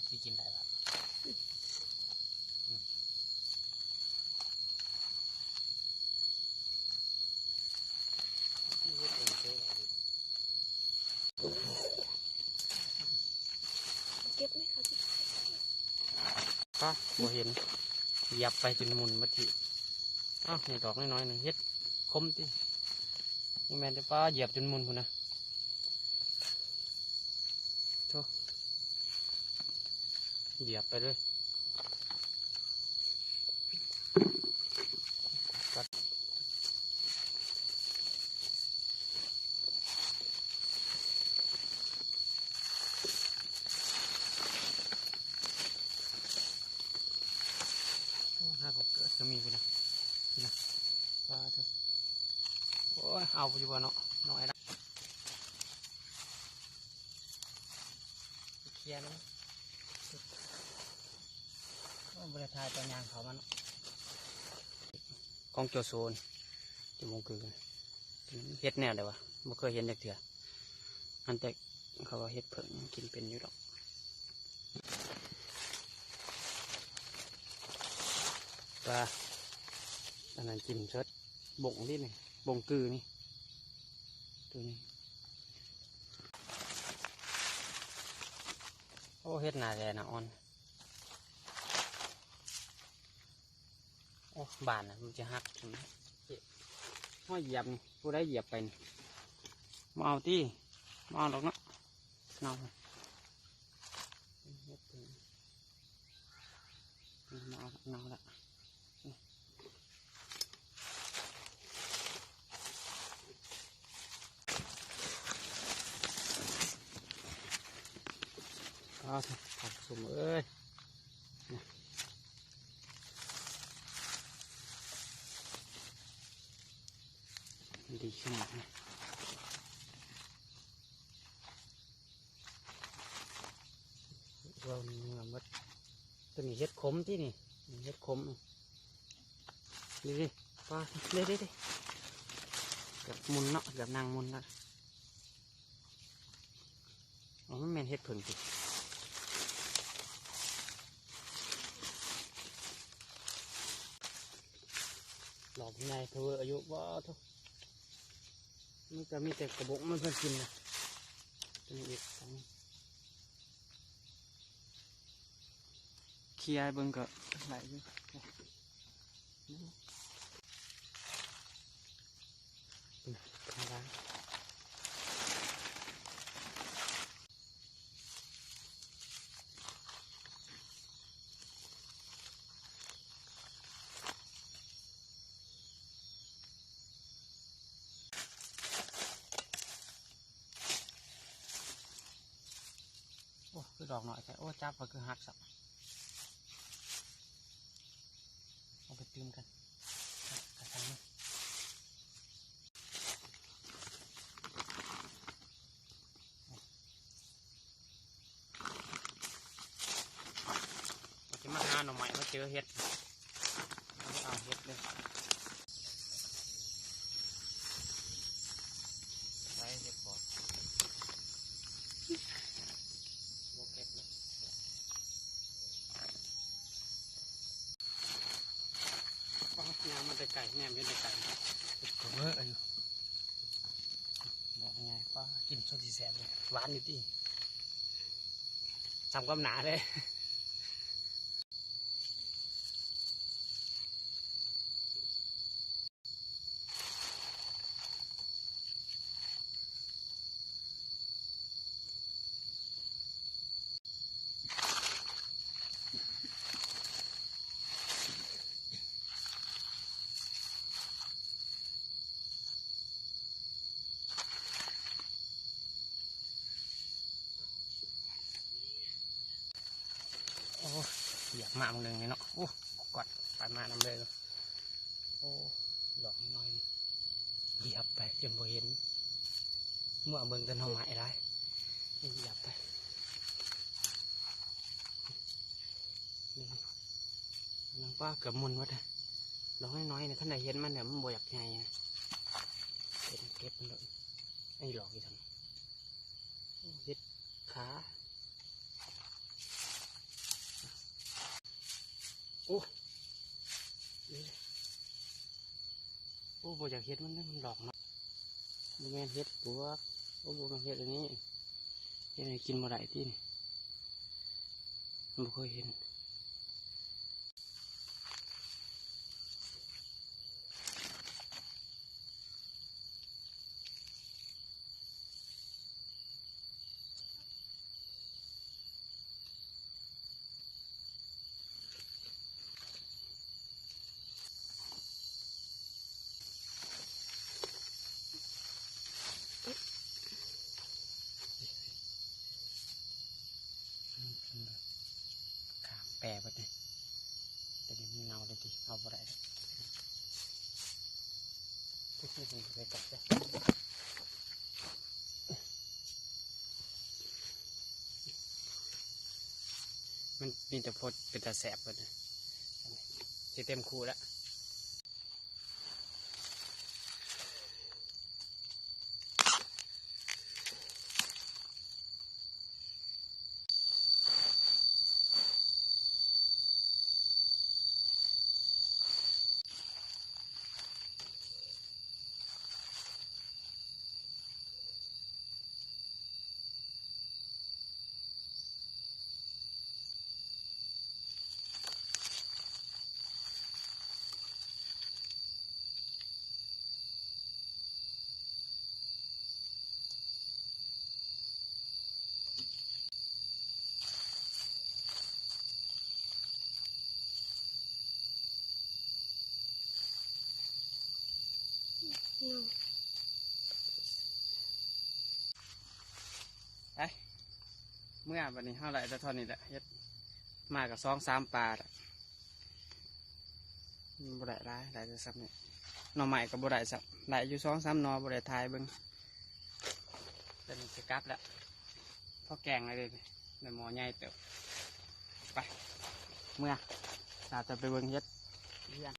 ຊິກິນໄດ້ລະ ອືມ ເຮັດເອງເລີຍ ເກັບໄໝ ເຂົາຊິ ປະ ບໍ່ເຫັນ ຢຽບໄປຈົນໝຸ່ນໝົດທີ ເອົ້າ ນີ້ດອກນ້ອຍໆໜຶ່ງ ເຫັດຂົມຕິ ບໍ່ແມ່ນຕິ ປະ ຢຽບຈົນໝຸ່ນພຸ້ນນະ ໂທ້ ຢຽບໄປເລີຍ. ໂອ້ ຫາກໍເກີດກໍມີພຸ້ນນະ ພຸ້ນນະ ປາດໂທ້ ໂອ້ຍ ເອົາຢູ່ບໍ່ເນາະ ນ້ອຍລະ ເຄຍເນາະ ໂອ້ ບໍ່ໄດ້ຖ່າຍຕອນຍ່າງເຂົ້າມາເນາະ ຂອງໂຈໂຊນ ຢູ່ມົງກື ເຮັດແນວໃດວະ ບໍ່ເຄີຍເຫັນຈັກເທື່ອ ອັນແຕ່ເຂົາວ່າເຮັດເຜິ້ງກິນເປັນຢູ່ດອກ ປາ ອັນນັ້ນກິນເສີດ ບົງນີ້ ບົງກືນີ້ ໂຕນີ້ ໂອ້ ເຮັດໜ້າແດ່ໜ້າອ່ອນ ໂອ້ ບາດນະ ມັນຈະຫັກ ເຮົາຢຽບນີ້ ຜູ້ໃດຢຽບໄປນີ້ ບໍ່ເອົາຕິ ບໍ່ເອົາດອກເນາະ ເນົ່າ ເຮັດເປັນ ເນົ່າລະ ເນົ່າລະ ອ້າວ ຜັກສົມເອີຍ ດີຂະໜາດນີ້ ເວົ້າເນື້ອໝົດ ໂຕນີ້ເຫັດຂົມຕິນີ້ ເຫັດຂົມ ນີ້ ນີ້ ປາ ນີ້ ນີ້ ນີ້ ເກືອບໝຸ່ນເນາະ ເກືອບນັ່ງໝຸ່ນລະ ອໍ ມັນແມ່ນເຫັດເຜິ້ງຕິ ດອກໃຫຍ່ເທີເວີອາຍຸ ວ້າໂທ້ ມັນກະມີແຕ່ກະບົກມັນເພິ່ນກິນນະ ຕົວນີ້ອີກ ເຄຍໃຫ້ເບິ່ງກະຫຼາຍຢູ່ ໂອ້ ຄືດອກໜ້ອຍແທ້ ໂອ້ ຈັບແລ້ວຄືຫັກຊະ ເອົາໄປຕື່ມກັນ ກະສັງ ວ່າຊິມາຫາໜໍ່ໄມ້ ມາເຈີເຫັດ ເອົາເຫັດເລີຍ ໄດ້ເຫັດບໍ່ ບໍ່ເກັບເລີຍ ຍ່າງມາແຕ່ໄກ ແນມເຫັນແຕ່ໄກ ເຫັດກະເວີອາຍຸ ດອກໃຫຍ່ ປາ ກິນຊົງຊິແຊບເລີຍ ຫວານຢູ່ຕິ ສ່ຳຄວາມໜາເດ້. ໂອ້ ຢາກມາມື້ໜຶ່ງນີ້ເນາະ ໂອ້ ກວາດໄປມານຳເລີຍ ໂອ້ ດອກນ້ອຍໆນີ້ ຢຽບໄປຈົນບໍ່ເຫັນ ເມື່ອເບິ່ງແຕ່ໜໍ່ໄມ້ຫຼາຍ ຢຽບໄປ ນີ້ ນາງປ້າເກືອບໝຸ່ນໝົດ ດອກນ້ອຍໆນີ້ ຄັນໄດ້ເຫັນມັນແລ້ວ ມັນບໍ່ຢາກໃຫຍ່ ເກັບ ເກັບມັນໂລດ ອັນນີ້ດອກອີ່ຫຍັງ ເຫັດຂາ ໂອ້ ໂອ້ ບໍ່ຢາກເຮັດມັນເດ້ ມັນຫຼອກເນາະ. ບໍ່ແມ່ນເຫັດປວກ. ໂອ້ ບໍ່ແມ່ນເຫັດອັນນີ້. ເຮັດໃຫ້ກິນບໍ່ໄດ້ຕິນີ້. ບໍ່ເຄີຍເຫັນ. ຂາມແປເບິດນີ້ ແຕ່ນີ້ມັນເນົ່າເລີຍຕິ ເອົາບໍ່ໄດ້. ມັນມີແຕ່ພົດເປັນຕາແສບເບິດ ຊິເຕັມຄູ່ລະ. ໄປ ເມືອບັດນີ້ ເຮົາໄດ້ແຕ່ທໍ່ນີ້ແຫຼະ ເຮັດມາກໍສອງສາມປາແລ້ວ. ມັນບໍ່ໄດ້ຫຼາຍ ໄດ້ແຕ່ສ່ຳນີ້. ໜໍ່ໄມ້ກໍບໍ່ໄດ້ຊ້ຳ ໄດ້ຢູ່ສອງສາມໜໍ່ ບໍ່ໄດ້ຖ່າຍເບິ່ງ. ຕອນນີ້ຊິກັບແລ້ວ ພໍແກງໄດ້ເດ ໄດ້ໝໍ້ໃຫຍ່ເຕີບ. ໄປ ເມືອ ລາຈະໄປເບິ່ງເຫັດ.